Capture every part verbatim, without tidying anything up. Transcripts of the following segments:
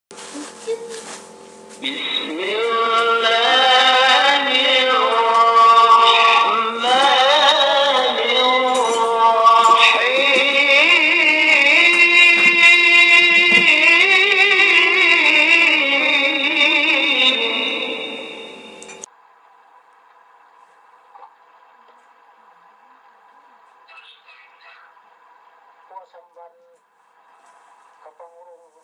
بسم الله الرحمن الرحيم. Puwas amban kapangurung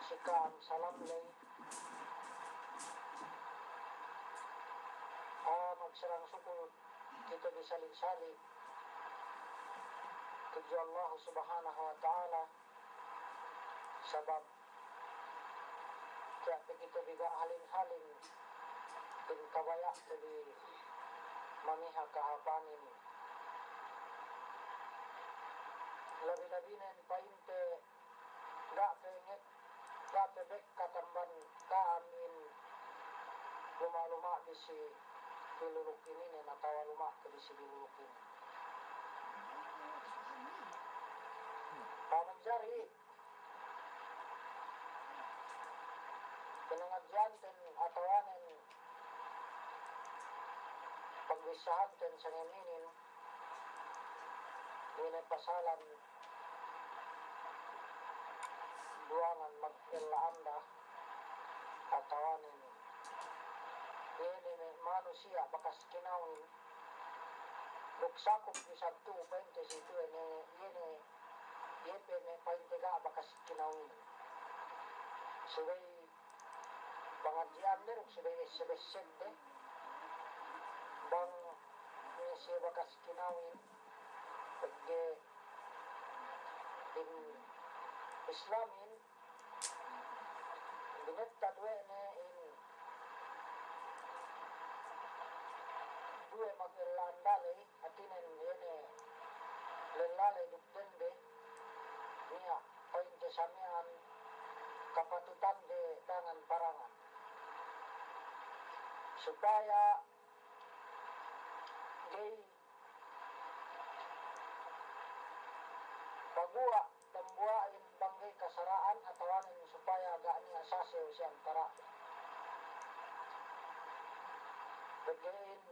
si ka'am salam ley, ah, magsarang sukul kite bi sali'-sali' tudju Allah Subhanahu wa Ta'ala, sabab tiya' pe kite bi ga' haling-haling in kabaya'te bi maniha kahāpanin. Labi-labinen pa'inte ga' pe nge-, ga' pe bekkat amban ka'am in luma'-luma' bi si Bilulukin inin atawa luma'te bi si Bilulukin. Pamanjari pangadji'anten atawanen pagbissāhanten sangem inin, ine pasalan duwangan magella anda atawanen ine me' manusiya' bakas kinawin, duk sakup isab tu'u pa'inte si tu'u ine, ine, iye pe me' pa'inte ga' bakas kinawin. Subey pangadji'an ne duk subey esseb-essebde bang ne siye bakas kinawin, pegge' in Islamin binettad we' ne in duwe magella anda ley, hātinen iye ne lella ley duk dende, niya' pa'inte sa miya'an kapatutande dangan parangan. Supaya ga'i paguwa' dambuwa'in bang ga'i kasara'an atawanen supaya ga' niya' sasew si antara'de. Pegge' in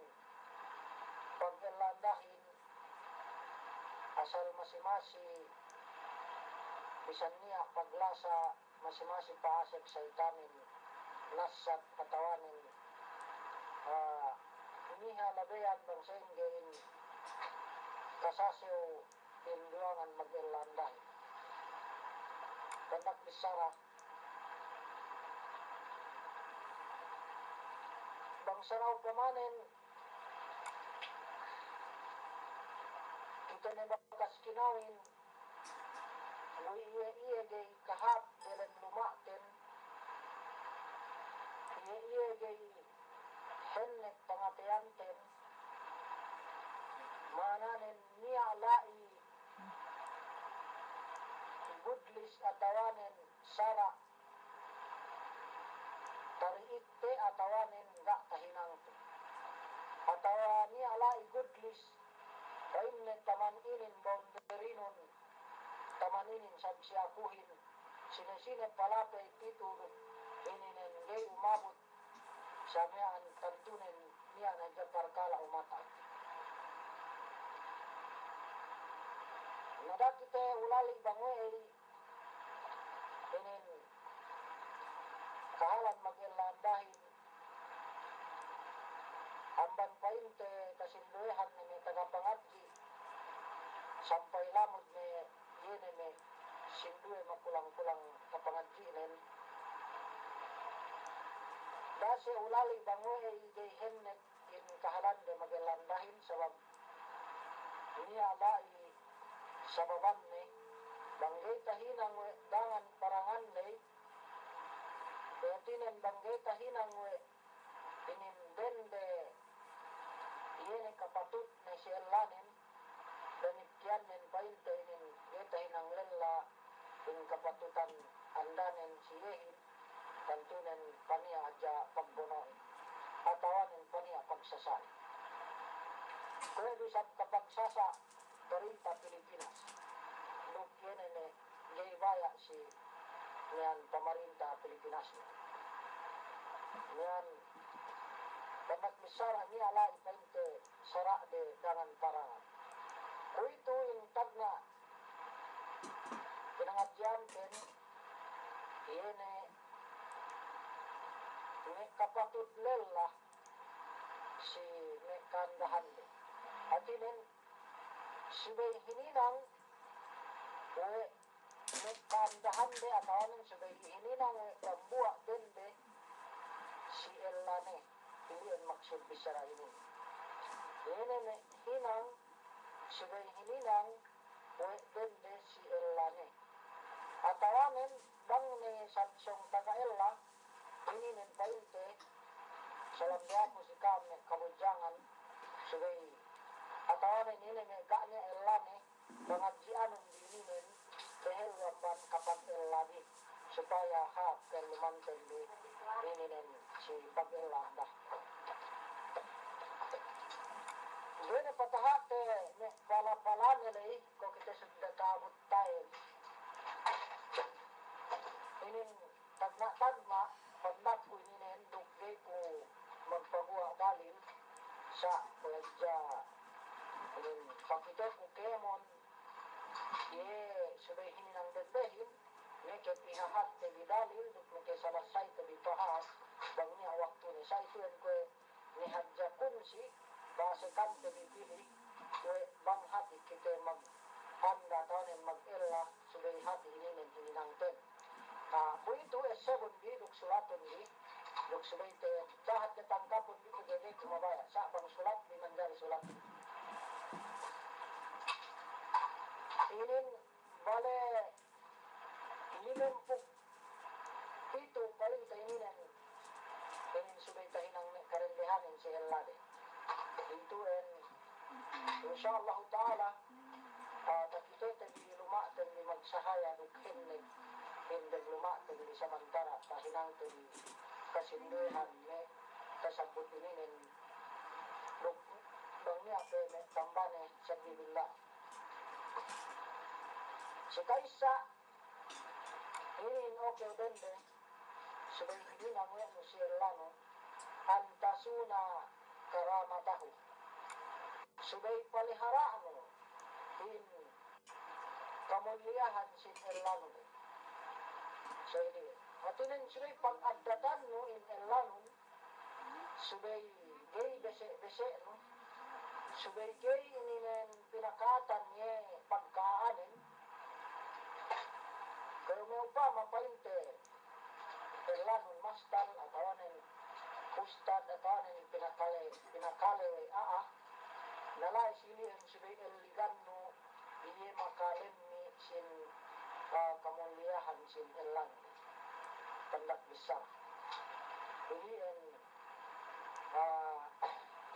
pagella andahin asal masi-masi bisan niya' paglasa masi-masi pa'asek saytanin nassat atawanen, ah, niha' labeyan bang sa'ingge in kasasew in duwangan magella andahin. Dandak bissara bang sara upamanen kite ne bakas kinawin, bu iye-iye ga'i kahāp delem luma'ten, iye-iye ga'i hennek pangateyanten, ma'ananen niya' la'i gudlis atawanen sara' tari'ikte atawanen ga' tahinangte. Atawa niya' la'i gudlis, pa'inne taman inin boundary-nun, taman inin sab si akuhin, sine-sine palapey pitu duk ininen ga'i umabut sa miya'an tantunen niya' ne hadja parkala' umata'. Na da'a kite ulali' bang we'ey inin kahalan magella andahin, amban pa'inte kasinduwehan ne me' taga pangadji', sampay lamud me' iye ne me' sinduwe makulang-kulang kapangadji'nen. Da'a siye ulali' bang we'ey ga'i hennek in kahalande magella andahin sabab niya' la'i sababanne, bang ga'i tahinang we' dangan parangan ley, hātinen bang ga'i tahinang we' inin dende iye ne kapatutne si ellanen, damikkiyannen pa'inte inin ga'i tahinang lella in kapatutan andanen si iyehin, tantunen paniya' hadja pagbono'in atawanen paniya' pagsasa'in. Kuwe' du isab kapagsasa' parinta Pilipinas duk iye ne me' ga'i baya' si miya'an pamarinta Pilipinas ne. Miya'an pandak bissara niya' la'i pa'inte sara'de dangan-parangan. Kuwe'itu in tagna' pinangadji'anten, iye ne me' kapatut lella si me' ka'andahande. Hātinen subey hininang we' me' ka'andahande atawanen subey hininang we' dambuwa' dende si ellane. Ili'en maksud bissara inin. Iye ne me' hinang, subey hininang we' dende si ellane. Atawanen bang ne sab sōng taga ella, ininen pa'inte, salam de aku si ka'am me' kabudjangan, subey, atawanen ine me' ga' niya' ellane, pangadji'anun bi ininen, pehel amban kapag-ella bi, supaya hāp kellumanten bi ininen si pag-ella anda. Dene pataha'te me' pala-palane ley, ko' kite sudda ta'abut ta'en. Inin tagna'-tagna' pandakku ininen duk ga'i ku magpaguwa' dalil sa' ku hadja inin pakiteku kēmon iye subey hininang dendehin, meke pihahātte bi dalil duk meke salasayte bi pahāp bang niya' waktune sa' itu'en kuwe' ne hadja kunsi' base kante bi pili, we' bang hati' kite mag-anda atawanen mag-ella subey hati' ininen hininangten. Ah, kuwe'itu essebun bi duk sulatun bi, duk subey te dahat te tangkapun bi pegge' ga'i ku mabaya', sa' bang sulat bi manjari sulatun. Inin bale limempū' pitu' pa'inte ininen, inin subey tahinang me' karendehanin si ellade. Itu'en, insya Allahu ta'ala, ah, takitete bi luma'ten bi magsahaya duk henneg, henneg luma'ten bi samantara' tahinangte bi kasinduwehan me' tasabbut ininen duk bang niya' pe me' tambane sabilillah. Si ka'issa, inin oke dende, subey hininang we' nu si ellanu, an tasuna karamatahu. Subey palihara'nu in kamulliyahan sin ellanu. Sa' inin, hātinen subey pag'addatannu in ellanun, subey ga'i bese'-bese'nu, subey ga'i ininen pinaka'atan iye pagka'anen. Kuwe' me' upama pa'inte ellanun mastal atawanen ustad atawanen pinakale, pinakale we' a'a, na la'i si ili'en subey elligannu iye makalemmi sin, ah, kamulliyahan sin ellan. Pandak bissara. Ili'en, ah,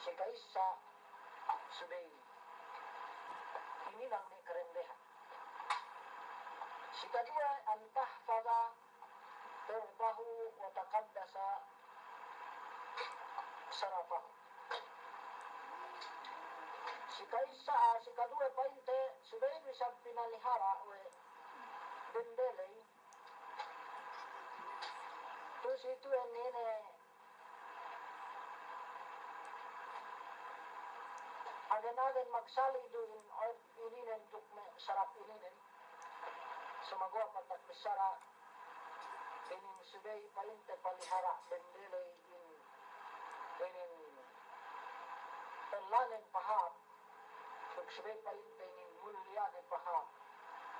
si ka'issa subey hininang me' karendehan. Si kaduwe, an tahfaza irdahu wa taqaddasa sarafahu. Si ka'issa, si kaduwe pa'inte, subey du isab pinalihara' we' dende ley. Tu si itu'en ine, agen-agen magsali' du in, ininen duk me' sarap ininen. Sumaguwa' pandak bissara, inin subey pa'inte palihara' dende ley in, inin ellanen pahāp, duk subey pa'inte inin mulliyane pahāp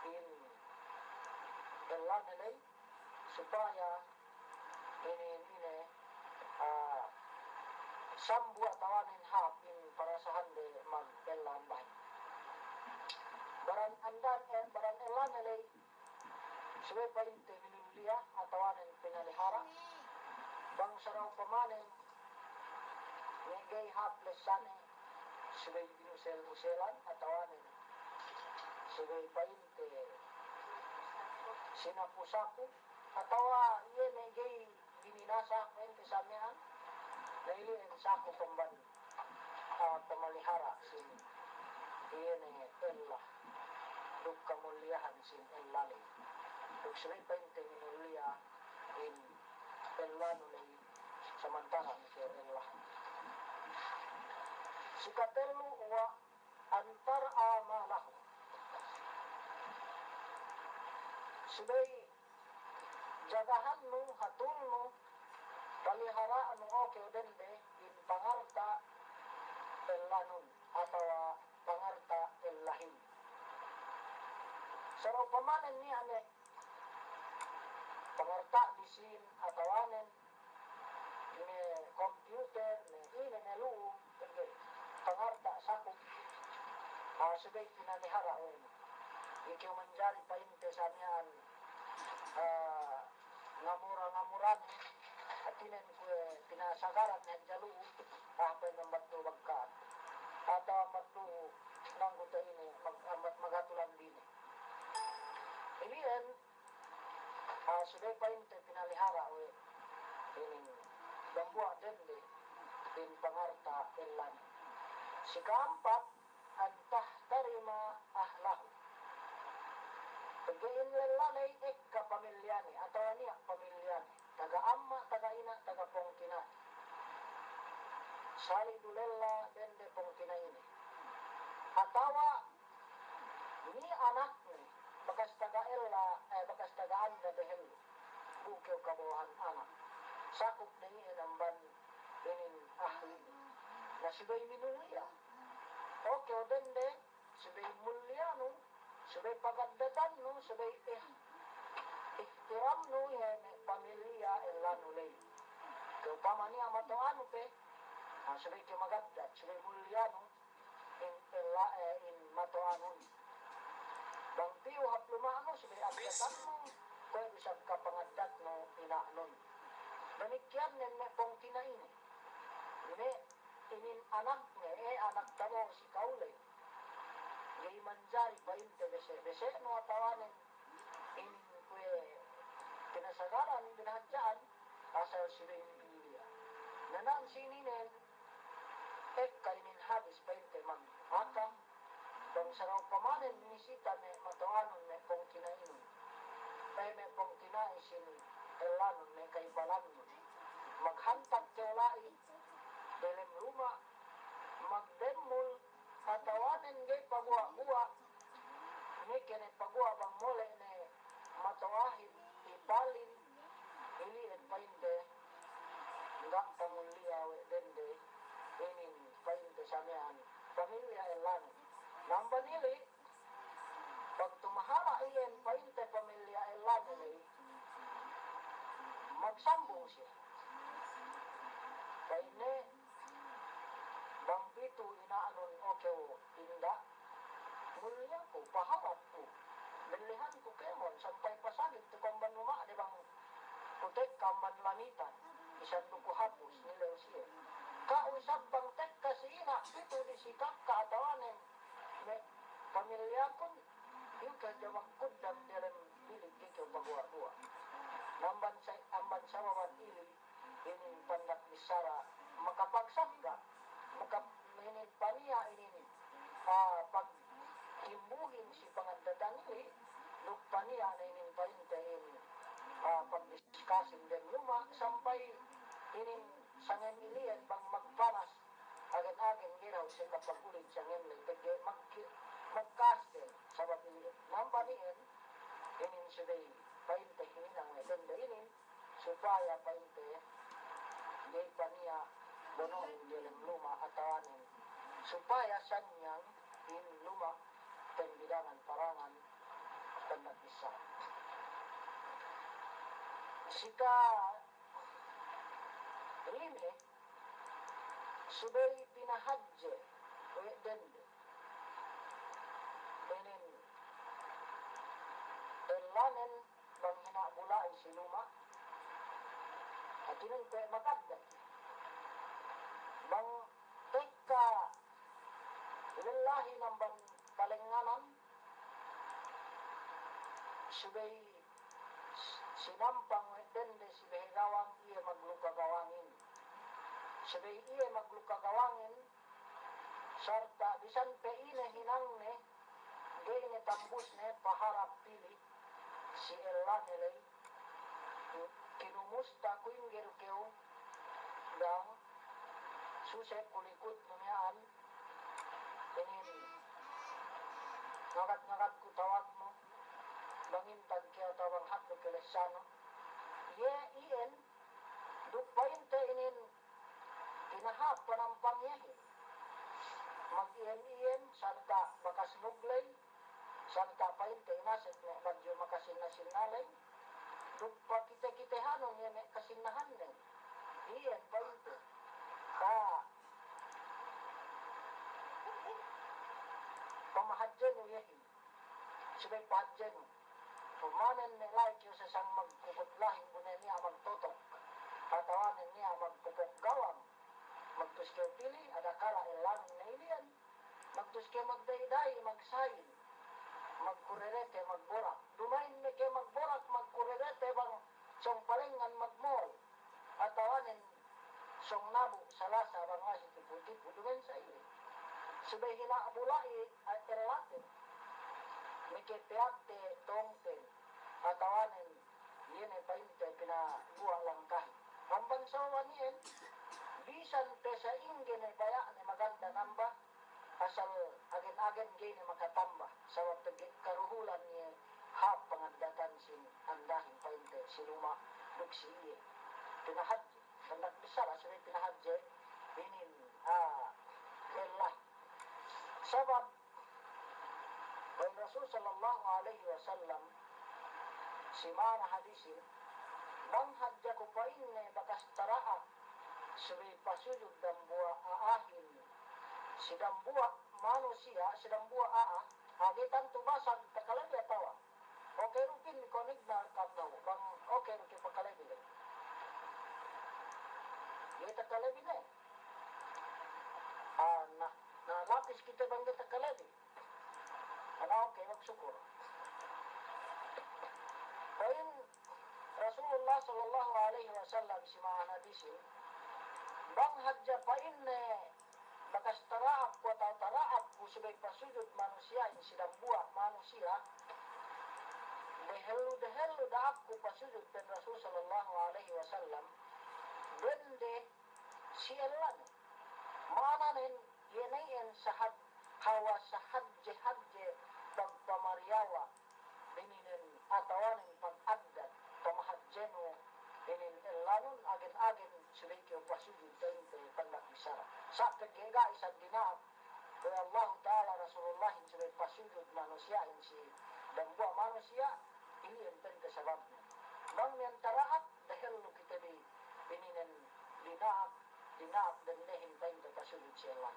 in ellane ley, supaya inin ine, ah, sambu atawanen hāp in parasahande mag-ella ambahin. Baran andan, eh, baran ellane ley, subey pa'inte minulliya atawanen pinalihara'. Bang sara upamanen me' ga'i hāp lessane, subey binusel-buselan atawanen subey pa'inte sinapu-sapu atawa iye me' ga'i bininasa pa'inte sa miya'an, na ili'en saku pamban, ah, pamalihara' sin iye ne ella. duk kamulliyahan sin ella ley. Duk subey pa'inte minulliya in ellanu ley samantara' ne kew ella. Sikatellu wa an tar'a malahu. Subey jagahannu, hatulnu, palihara'nu, o kew dende, in pangalta' ellanun atawa pangalta' ellahin. Sa'upamanen niya' ne pangalta' bisin atawanen me' computer, me' ine, me' lu'u, pegge' pangalta' sakup, ah, subey pinalihara' we' ne. Ikew manjari pa'inte sa miya'an, ah, ngamura-ngamuranen, hātinen kuwe' pinasagaran ne hadja lu'u, ah, pa'in ambat lu'u bagka'an. Atawa ambat lu'u nanggu te ine, mag-, ambat magatulan dine. Ili'en, ah, subey pa'inte pinalihara' we' inin dambuwa' dende in pangalta' ellan. Sika'ampat, an tahtarima ahlahu. Pegge' in lella ley ekka pamiliyane, atawa niya' pamiliyane. Taga amma', taga ina', taga pungtina'i. Sali' du lella dende pungtina'ine. Atawa ni anakne, bakas taga ella, eh, bakas taga anda dehellu. Bu kew kabo'ohan anak. Sakup ne iyan amban inin ahli. Na subey minulliya. O kew dende, subey mulliyanu, subey pagaddatannu, subey ih-, ihtiramnu iye me' pamiliya ellanu ley. Kew upama niya' mato'anu pe, ah, subey kew magaddat, subey mulliyanu in ella, eh, in mato'anun. Bang piyu hap luma'nu, subey addatannu, kuwe' du isab kapangaddatnu ina'nun. Damikkiyan ne me' pungtina'ine. Ine, inin anakne, eh, anak tabo'o si ka'u ley. Ga'i manjari pa'inte bese'-bese'nu atawanen inin kuwe' pinasagaran, binahadja'an, asal subey minulliya. Na na'an si ininen, ekka inin hadis pa'inte magaka, bang sa'upamanen misita me' mato'anun, me' pungtina'inun, eh, me' pungtina'i sin ellanun, me' kaibalannun. Maghantag kew la'i delem luma', magdemmul, atawanen ga'i paguwa'-guwa', meke ne paguwa' bang mole' ne mato'ahin, ipalin, ili'en pa'inte, ga' pamulliya we' dende, inin pa'inte sa miya'an pamilliya ellanun. Na amban ili', bang tumahala' iyan pa'inte pamilliya ellanu ley, magsambung siye. Pa'inne, bang pitu ina'nun, o kew inda', mulliyaku, pahalapku, bellihanku kēmon, sampay pasagit tu ku amban luma'de bang ku tekka amban lamitan, bisan du ku hapus, nilew siye. Ka'u isab bang tekka si ina' pitu di si kakka atawanen me' pamilyakun, iyu ke hadja magkuddam delem bilik, ga'i kew paguwa'-guwa'. Na amban sa-, amban sababan ili', inin pandak bissara makapagsadda, maka-, inin paniya' inin, ah, pagtimbuhin si pangaddatan ili', duk paniya' ne inin pa'inte inin, ah, pagdiskasin dem luma', sampay inin sangem ili'en bang magpanas, agen-agen ga'i dahu' siye kapagulid sangem ley, pegge' mag-, magkastel, sabab inin, na amban iyan, inin subey pa'inte hininang ne dende inin, supaya pa'inte ga'i paniya' bono'in delem luma' atawanen, supaya sanyang in luma' pembidangan parangan pandak bissara. Sikalime, subey pinahadje we' dende inin ellanen bang hinang bula'i si luma', hātinen kuwe' makadda'. Bang tekka lellahin amban palengnganan, subey sinampang we' dende si behe gawang iye magluka gawangin. Subey iye magluka gawangin, sarta' bisan pe ine hinangne, Ga'i ne tambusne paharap pili si ellane ley, kinumusta ku ingge du kew, dang suse ku likutnu miya'an, inin ngagad-ngagad ku tawagnu, bang intag kew atawa bang hāp du kew lessanu. Iye, iyan, duk pa'inte inin pinahāp panampang iyehin. Mag-iyan-iyan, sarta' bakas nugley, sarta' pa'inte inasek me' badju' makasinna-sinna ley, duk pakite-kitehanun iye me' kasinnahannen. Iyan pa'inte. Ka, pamahadjenu iyehin. Subey pahadjenu. Kumanen me' la'i kew sasang magpupuk lahin bu ne niya' magtotok. Atawa ne niya' magpupuk gawang. Magtus kew pili, adakala ellanun ne iliyan. Magtus kew magda'i-da'i, magsain, magkurerete, magborak. Duma'in ne kew magborak, magkurerete bang sōng Palengan magmol. Atawanen sōng Nabu' Salasa bang masi tipu-tipu duma'in sa ili. Subey hina'bu la'i a' ellaten. Meke peyakte tongpen. Atawanen iye ne pa'inte pinaguwa' langkahin. Amban sababan iyan, bisan pe sa'ingge ne baya'ne maganda namba, asal agen-agen ga'i ne makatamba, sabab pegge' karuhulan iye hāp pangaddatan sin andahin pa'inte si luma' duk si iye. Pinahadje, bandak bissara subey pinahadje inin, ah, ellahin. Sabab pa'in Rasul sallallahu alaihi wasallam, si ma'ana hadisin, bang hadja ku pa'inne bakas tara'ak subey pasujud dambuwa' a'ahin si dambuwa' manusiya', si dambuwa' a'a, agi tantu basag takalebi atawa. Oke du pin ko' nignal katnau, bang oke du ke pakalebi le. Iye takalebi ne. Ah, na, na lapis kite bang iye takalebi. Ana oke, magsukur. Pa'in Rasulullah sallallahu alaihi wasallam si ma'ana hadisin, bang hadja pa'inne bakas tara'ak ku atawa tara'ak ku subey pasujud manusiya'in si dambuwa' manusiya', dehellu-dehellu da'akku pasujud pa'in Rasul sallallahu alaihi wasallam, dende si ellanu. Ma'ananen, iye ne iyan sahad, hawal sahadje-hadje pagpamariyawa, ininen atawanen pagaddat, pamahadjenu, inin ellanun agen-agen subey kew pasujud pa'inte pandak bissara. Sa' pegge' ga'i sa' dina'ak we' Allahu Ta'ala Rasulullahin subey pasujud manusiya'in si dambuwa' manusiya', ili'en pa'inte sababnen. Bang miya'an tara'ak, dehellu kite bi ininen dina'ak, dina'ak dendehin pa'inte pasujud si ellan.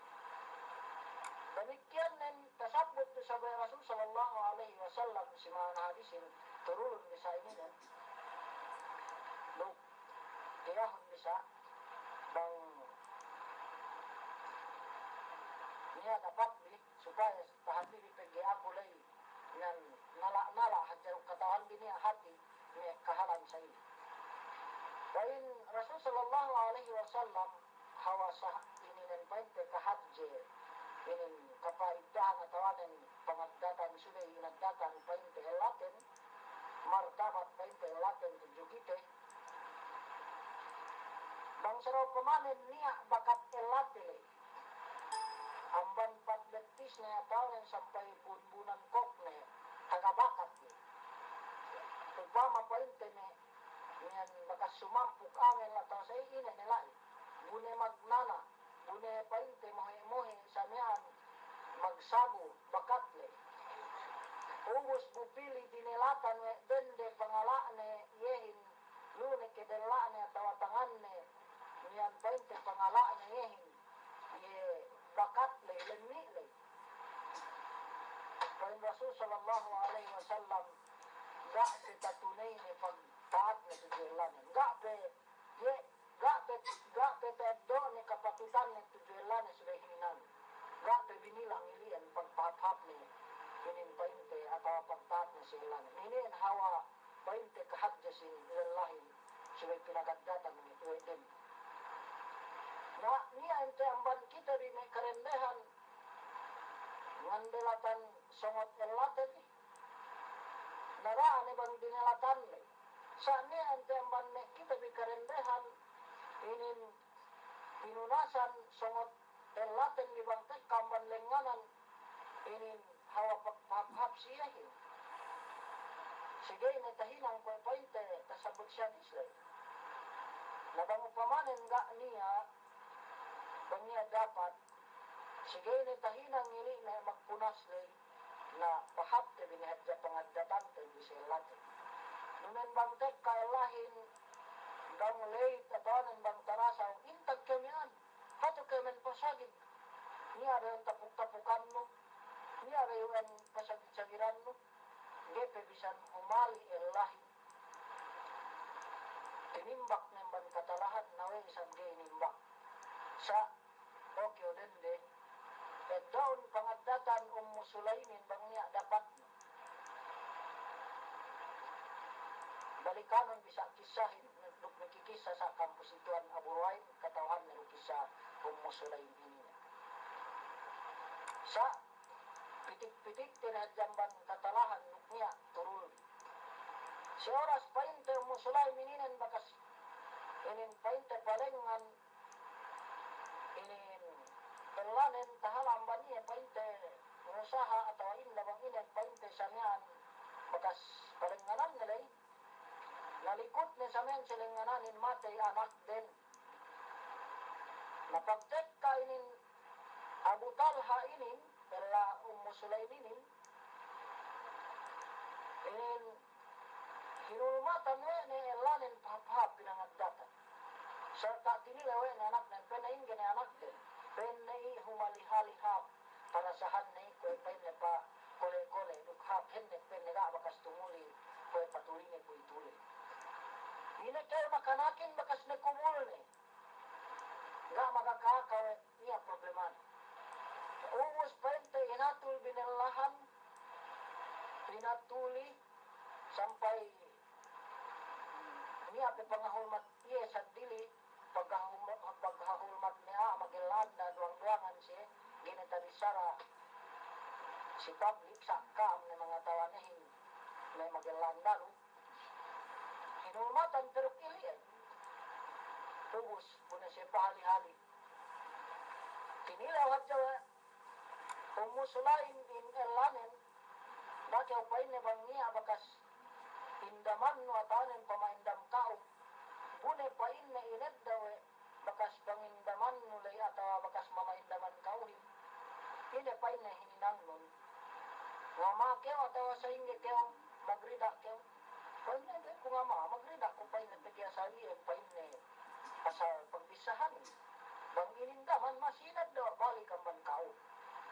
Damikkiyan nen tasabbut du sabab Rasul sallallahu alaihi wasallam si ma'ana hadisin turulun bi sa' ininen. Duk tiyahun bi sa' bang niya' dapat bi supaya tahati bi pegge' aku ley ngan nala'-nala' hadja duk kata'uhan bi niya' hati me' kahalan sa' ini. Pa'in Rasul sallallahu alaihi wasallam, hawal sa' ininen pa'inte kahadje, inin kapa'iddahan atawanen pangaddatan subey inaddatan pa'inte ellaten, martabat pa'inte ellaten tudju kite. Bang sara upamanen niya' bakat ellate ley. Amban pat bettisne atawanen sampay bunbunan kokne, taga bakat ne. Upama pa'inte ne, miya'an bakas sumampuk angel atawa sa' ine ne la'i. Bu ne magnana', bu ne pa'inte mohe'-mohe' sa' miya'an magsabu bakat ley. Ubus bu pili dinelatan we' dende pangala'ne iyehin, lu ne ke della'ne atawa tanganne, miya'an pa'inte pangala'ne iyehin, iye bakat ley, lemmi' ley. Pa'in Rasul sallallahu alaihi wasallam, ga' pe tatuney ne pagta'atne tudju ellanen. Ga' pe, iye, ga' pe, ga' pe ta'eddo'ne kapatutanne tudju ellanen subey hininangnen. Ga' pe binilang ili'en pagpahāp-hāpne inin pa'inte atawa pagta'atne si ellanen. Inin hawal pa'inte kahadje sin lellahin subey pinagaddatan we' dem. Na, niya' ente amban kite bi me' karendehan, Ngandelatan songot ellaten i. Nara'an ne bang dinelatan ley. Sa' niya' ente amban me' kite bi karendehan inin pinunasan songot ellaten bi bang tekka amban lengnganan inin hawal pag-, pahāp-hāp si iyehin. Si ga'i ne tahinang kuwe' pa'inte tasabbut si hadis ley. Na bang upamanen ga' niya', bang niya' dapat, si ga'i ne tahinang ili' ne magpunas ley, na pahāpte bi ne hadja pangaddatante bi si ellaten. Duma'in bang tekka ellahin, bang late atawanen bang tarasaw, intag kew miya'an, hatu kew men pasagid. Niya' dayan tapuk-tapukannu, niya' dayan pasagid-sagidannu, ga'i pe bisan humali ellahin. Tinimbak ne amban katalahan, na we' isab ga'i inimbak. Sa' oke, o dende, eddo'un pangaddatan Ummu Sulaimin bang niya' dapatnu. Balikanun bi sa' kissahin, duk makikissa sa' kampus itu'an Abu Ruwain, kata'uhanne du kissa Ummu Sulaim inin. Sa' pitik-pitikte ne hadja amban katalahan duk niya' turul. Si oras pa'inte Ummu Sulaim ininen bakas inin pa'inte palengngan inin ellanen tahala' amban iye pa'inte ngusaha atawa inda bang ine pa'inte sa miya'an bakas palengngananne ley. Nalikutne sa miya'an si lengngananin matey anakden. Na pagtekka inin Abu Talha inin, ella Ummu Sulaim inin, inin hinulmatan we' ne ellanen pahāp-hāp pinangaddatan. Sarta' tinile we' ne anaknen, pa'inne ingge ne anakden, pa'inne i' humali-hali hāp parasahanne i' kuwe' pa'inne pakole'-kole', duk hāp henne pa'inne ga' bakas tumuli kuwe' patuline kuwe'itu ley. Ine kew nakanakin bakas ne kubulne. Ga' magaka-aka we' niya' problemane. Ubus pa'inte inatul bi ne ellahan, inatuli sampay niya' pe pangahulmat iye seddili, pagahum-, pagahulmat ne a'a magellanda duwang-duwangan siye, ga'i ne tabissara si public sa' ka'am ne mangatawanehin me' magellanda lu. Hinulmatan pe duk ili'en. Ubus, bu ne siye pahali-hali. Tinilew hadja we' Ummu Sulaim in ellanen, da'a kew pa'inne bang niya' bakas indamannu atawanen pama'indam ka'u. Bu ne pa'inne inedda' we' bakas pangindamannu ley atawa bakas mama'indaman ka'uhin. Ine pa'inne hininangnun? Ngama kew atawa sa'ingge kew, magrida' kew? Pa'inne, be, ku ngama, magrida' ku pa'inne, pegge' asal iye pa'inne asal pagbissāhan. Bang inindaman masi inedda' balik amban ka'u.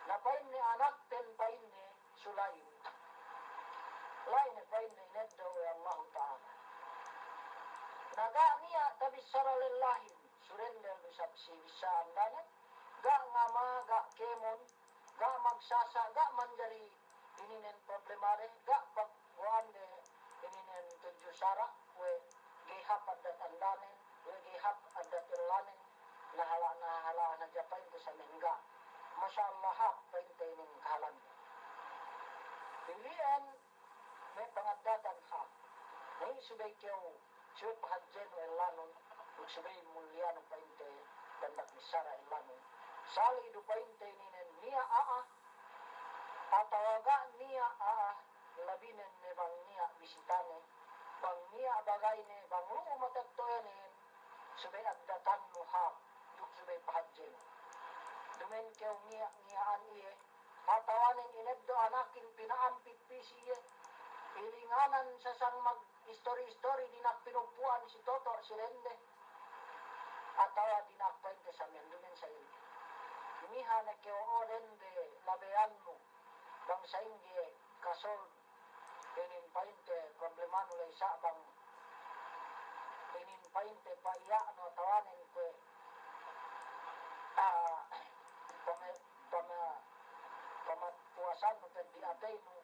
Na pa'inne anakten pa'inne, Sulaim. La'i ne pa'inne ineddo' we' Allahu Ta'ala. Na ga' niya' tabissara lellahin, surrender du isab si bissā andanen, ga' ngama, ga' kēmon, ga' magsasa', ga' manjari ininen problemade, ga' pagguwa'ande ininen tudju sara', we' ga'i hāp addat andanen, we' ga'i hāp addat ellanen, nahala', nahala' hadja pa'inte sa mengga'. Masya Allah, hāp pa'inte inin kahalanne. Ili'en me' pangaddatan hāp. Na'i subey kew, subey pahadjenu ellanun, subey mulliyanu pa'inte dandak bissara ellanun. Sali' du pa'inte ininen niya' a'a, atawa ga' niya' a'a, labinen ne bang niya' bisitane, bang niya' bagayne, bang lu'u matetto'enen, subey addatannu hāp, duk subey pahadjenu. Duma'in kew ngiya'-ngiya'an iye, atawanen ineddo' anakin pina'ampit pī si iye, ilinganan sasang mag-istori-istori dina'ak pinuppu'an si toto' si dende, atawa dina'ak pa'inte sa miya'an, duma'in sa'ingge. Miha ne kew o dende labeyannu, bang sa'ingge kasol inin pa'inte problemanu ley sa' bang inin pa'inte pa'iya'nu atawanen kuwe', ah, pame-, pame-, pamapuwasannu peddi' ateynu,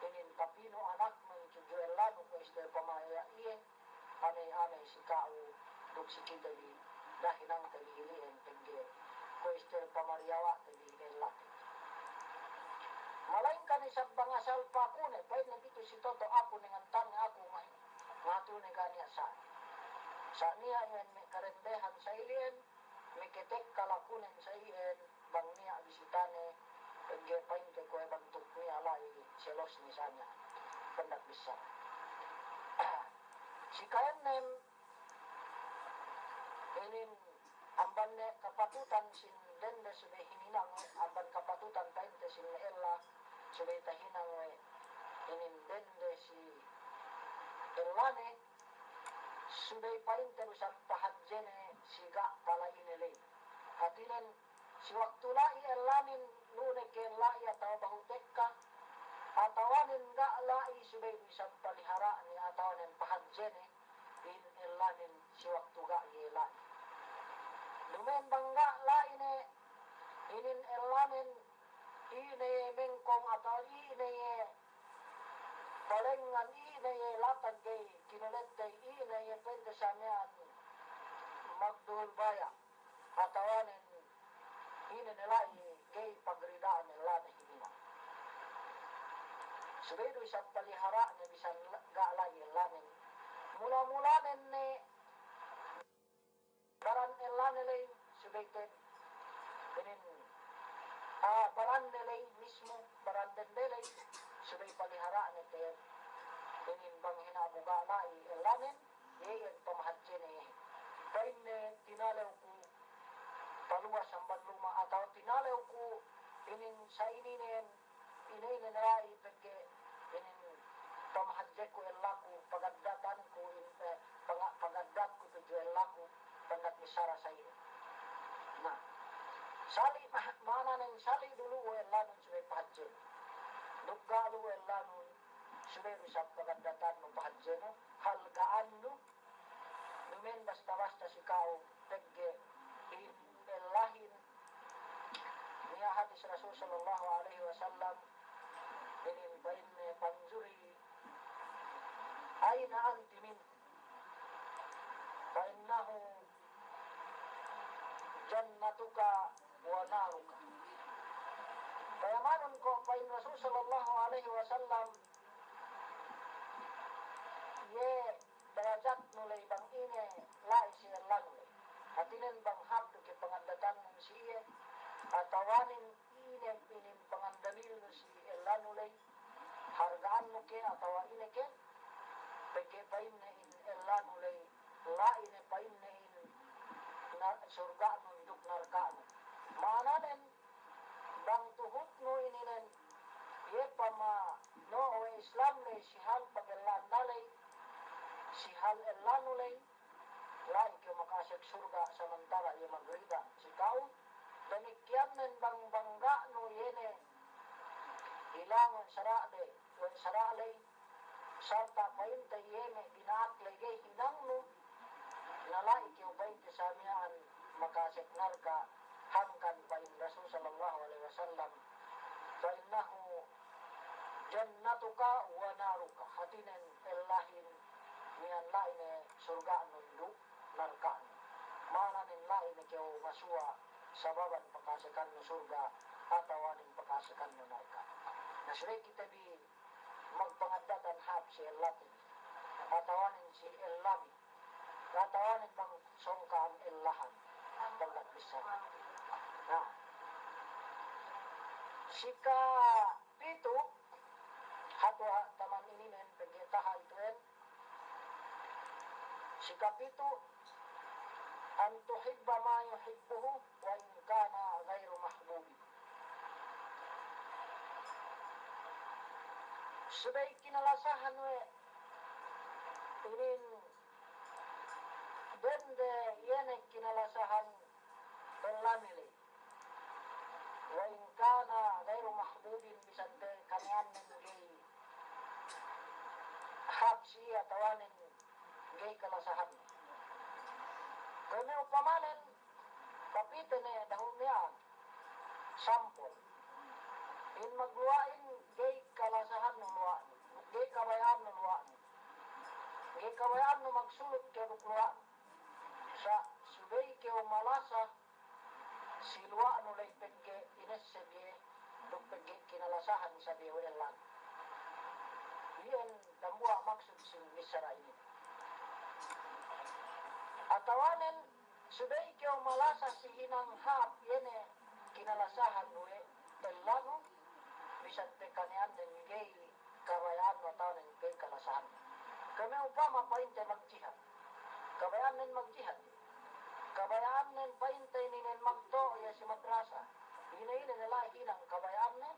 inin papīnu anaknu tudju ellanu kuwe' istel pamaya' iye, aney-aney si ka'u duk si kite bi, da'a hinangte bi ili'en pegge' kuwe' istel pamariyawa'te bi ellate. Malayingkan isab bang asal pa'akune, pa'inne pitu si toto' aku ne ngantanne aku, ma-, matune ga' niya' sa'. Sa' niya' iyan me' karendehan sa ili'en, me' ketek kalakunen sa iyan, bang niya' bisitane, pegge' pa'inte kuwe' bantuk niya' la'i selos ne sa niya'. Pendak bissara. Si kaennem, inin amban ne kapatutan sin dende subey hininang, amban kapatutan pa'inte sin ella subey tahinang we' inin dende si ellane, subey pa'inte du isab pahadjene si ga' pala'ine ley. Hātinen, si waktu la'i ellanen, lu'u ne ke la'i atawa bahu tekka, atawanen ga' la'i, subey du isab palihara'ne atawanen pahadjene in ellanen si waktu ga' iye la'i. Duma'in bang ga' la'i ne inin ellanen, ine iye mengkong atawa ine iye balengngan, ine iye latag ga'i kinulettey, ine iye pa'inte sa miya'an magduhul baya'. Atawanen ine ne la'i ga'i pagrida'an ellane hininang. Subey du isab palihara'ne bisan la-, ga' la'i ellanen. Mula-mulanen ne baran ellane ley subey te inin, ah, baranne ley mismu, baran dende ley subey palihara'ne te inin bang hinang bu ga' la'i ellanen. Iye iyan pamahadjene. Pa'inne tinalew ku paluwas amban luma' atawa tinalew ku inin sa ininen, ine-ine ne la'i pegge' inin pamahadjeku ellaku, pagaddatanku in, eh, paga-, pagaddatku tudju ellaku, pendak bissara sa inin. Na, sali' ma-, ma'ananen sali' du lu'u ellanun subey pahadjenu. Duk ga' lu'u ellanun, subey du isab pagaddatannu pahadjenu, halga'annu, duma'in basta-basta si ka'u, pegge' in ellahin, niya' hadis Rasul sallallahu alaihi wasallam, inin pa'inne, "Fanzuri aina anti minhu, fa innahu jannatuka wa naruka." Payamanun ko', pa'in Rasul sallallahu alaihi wasallam, iye darajatnu ley bang ine la'i si ellanu ley. Hātinen bang hāp du ke pangaddatannu si iye, atawanen ine inin pangandalilnu si ellanu ley, halga'annu ke atawa ine ke, pegge' pa'inne in ellanu ley, la'i ne pa'inne in na-, surga'nun duk narka'nun. Ma'ananen, bang tuhutnu ininen, iye pamano'o we' Islam ley si hal pagella'an daley, si hal ellanu ley, la'i kew makasek surga' samantala' iye magrida' si ka'u. Damikkiyannen bang bangga'nu iye ne hilangun sara'de we' sara'ley, sarta' pa'inte iye me' dina'ak ley ga'i hinangnu, na la'i kew pa'inte sa miya'an makasek narka', hangkan pa'in Rasul sallallahu alaihi wasallam, "Fa innahu jannatuka wa naruka." Hātinen ellahin miya'an la'i ne surga'nun duk narka'nun. Ma'ananen la'i ne kew masuwa' sababan pakasekannu surga' atawanen pakasekannu narka'. Na, subey kite bi magpangaddatan hāp si ellatin, atawanen si ellabi, atawanen bang sōng ka'am ellahan, bang lagbissara. Na, si kapitu', hatu ha-, taman ininen pegge' taha' itu'en, si kapitu', an tuhibba ma yuhibbuhu wa in kana ghairu mahbubin. Subey kinalasahan we' inin dende iye ne kinalasahan ellan ley. Wa in kana ghairu mahbubin, bisan pe kaniyanen ga'i hāp si iye atawanen ga'i kalasahan. Kuwe' me' upamanen, kapite ne dahu' miya'an, sampol. In magluwa'in ga'i kalasahannu luwa'nu, ga'i kabaya'annu luwa'nu. Ga'i kabaya'annu magsulut kew duk luwa'nu. Sa' subey kew malasa si luwa'nu ley pegge' inesseb iye duk pegge' kinalasahan isab iye we' ellanu. Iyan dambuwa' maksud sin bissara inin. Atawanen subey kew malasa si hinang hāp iye ne kinalasahan we' ellanu, bisan pe kaniya'an den ga'i kabaya'annu atawanen ga'i kalasahannu. Kame upama pa'inte magjihad. Kabaya'annen magjihad. Kabaya'annen pa'inte ininen magto'o iye si madrasa. Ine-ine ne la'i hinang kabaya'annen.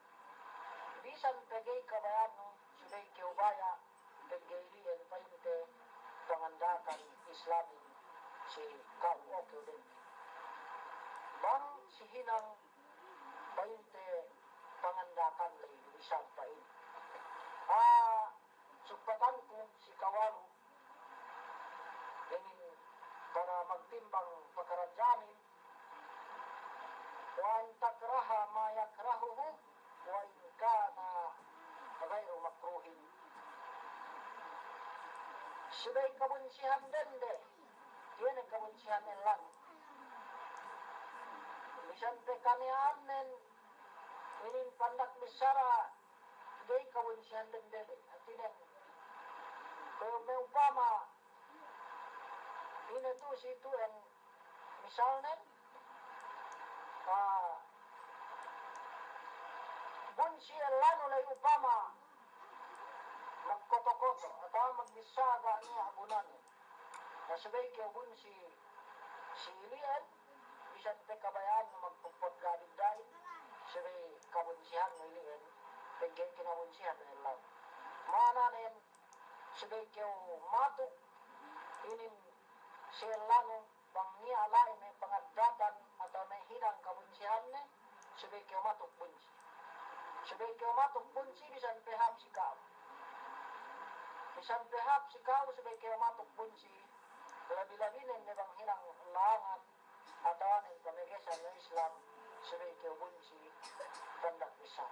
Bisan pe ga'i kabaya'annu, subey kew baya' pegge' ili'en pa'inte panganda'akan Islamin si ka'u, oke den. Bang si hinang pa'inte panganda'akan ley isab pa'in. Ah, sugpatanku si kawalu, inin para magtimbang pakaradja'anin, وأن تكره ما يكرهه وإن كان غير مكروه. Subey kabunsihan dende, iye ne kabunsihan ellanu. Bisan pe kaniya'annen inin pandak bissara ga'i kabunsihan dende, hātinen. Kuwe' me' upama ine tu' si tu'en, misalnen, ah, bunsi ellanu ley upama magkoto-koto atawa magbissā ga' niya' gunane. Na subey kew bunsi si ili'en, bisan pe kabaya'annu magpuput ga' bidda', subey kabunsihannu ili'en, pegge' kinabunsihan ellanu. Ma'ananen, subey kew matuk inin si ellanu, bang niya' la'i me' pangaddatan atawa me' hinang kabunsihanne, subey kew matuk bunsi. Subey kew matuk bunsi bisan pe hāp si ka'u. Bisan pe hāp si ka'u subey kew matuk bunsi. Labi-labinen ne bang hinang lāngan atawanen pamegesan Islam, subey kew bunsi pandak bissā.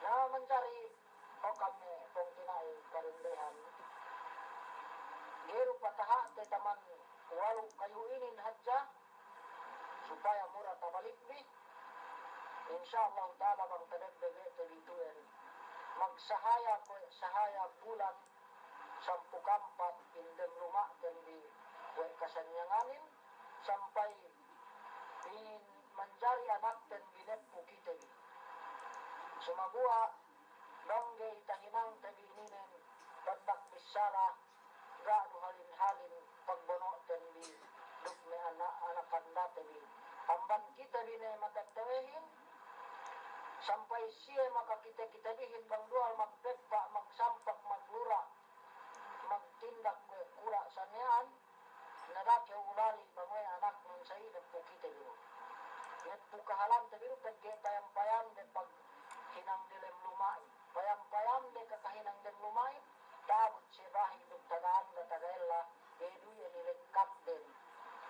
Na manjari, o ka'am me' pungtina'i kadendehan, ga'i du pataha'te taman walu' kayu inin hadja, supaya mura tabalik bi. Insya Allahu ta'ala bang tabebbeg te bi tu'en, magsahaya kuwe' sahaya bulan sampū' kampat in dem luma'ten bi kuwe' kasanyanganin, sampay in manjari anakten bi neppu kite bi. Sumaguwa' bang ga'i tahinangte bi ininen pandak bissara, ga' du halin-halin pagbono'ten bi duk me' ana', anak andate bi. Amban kite bi ne matattawehin, sampay siye makakite-kite bihin bang duwal magpeppa', magsampak, maglura', magtindak kuwe' kura' sa miya'an, na da'a kew ulali' bang we' anaknun sa iye neppu kite bi du. Neppu kahalante bi du pegge' payam-payamde paghinang delem luma'in. Payam-payamde kakahinang dem luma'in, ta'abut siye bahi' duk taga anda taga ella, iye du iye nilekkapden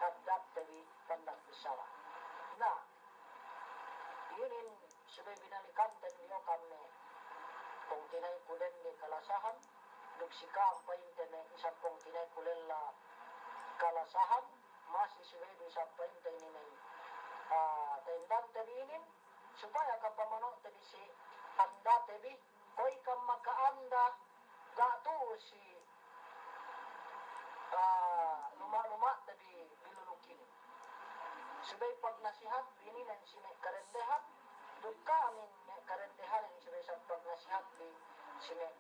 addatte bi pandak bissara. Na, inin subey binalikanten bi, o ka'am me' pungtina'iku dende kalasahan, duk si ka'am pa'inte me' isab pungtina'iku lella kalasahan, masi subey du isab pa'inte inin, ah, ta'indante bi inin, supaya kapamano'te bi si andate bi, kuwe' ikam maka'anda, ga' tu'u si, ah, luma'-luma'te bi bilulukin. Subey pagnasihat bi ininen si me' kadendehan, duk ka'amin me' kadendehanin subey isab pagnasihat bi si me'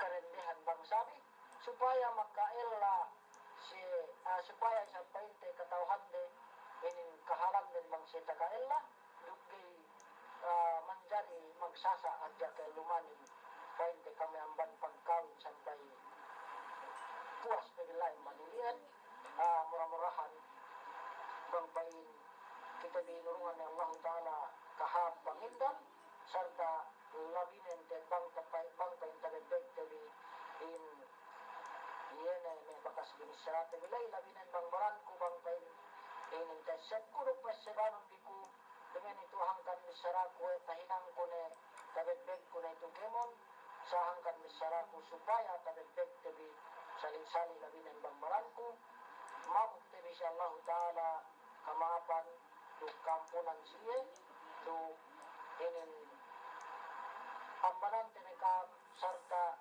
kadendehan bangsa bi, supaya maka'ella si, ah, supaya isab pa'inte kata'uhande inin kahalanden bang siye taga ella, duk ga'i, ah, manjari magsasa' hadja ka'ellumanin pa'inte kami amban pagkawin sampay puwas pe billahi amban ili'en, ah, mura-murahan bang pa'in kite bi inurungan we' Allahu Ta'ala kahāp pangindan, sarta' labinen te bang tape-, bang pa'in tabebbegte bi in, iye ne me' bakas binissarate bi ley, labinen bang baranku bang pa'in inin ta'essebku duk pa'essebanun bi ku, duma'in itu hangkan bissaraku we' tahinangku ne, tabebbegku ne itu kēmon, sa hangkan bissaraku supaya tabebbegte bi sali'-sali' labinen bang baranku, mabukte bi si Allahu Ta'ala kama'apan duk ka'ampunan si iye, duk inin Ambanan tinikan sarta'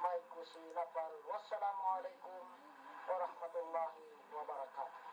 maikusi lapal. Wassalamu alaikum warahmatullahi wabarakatuh.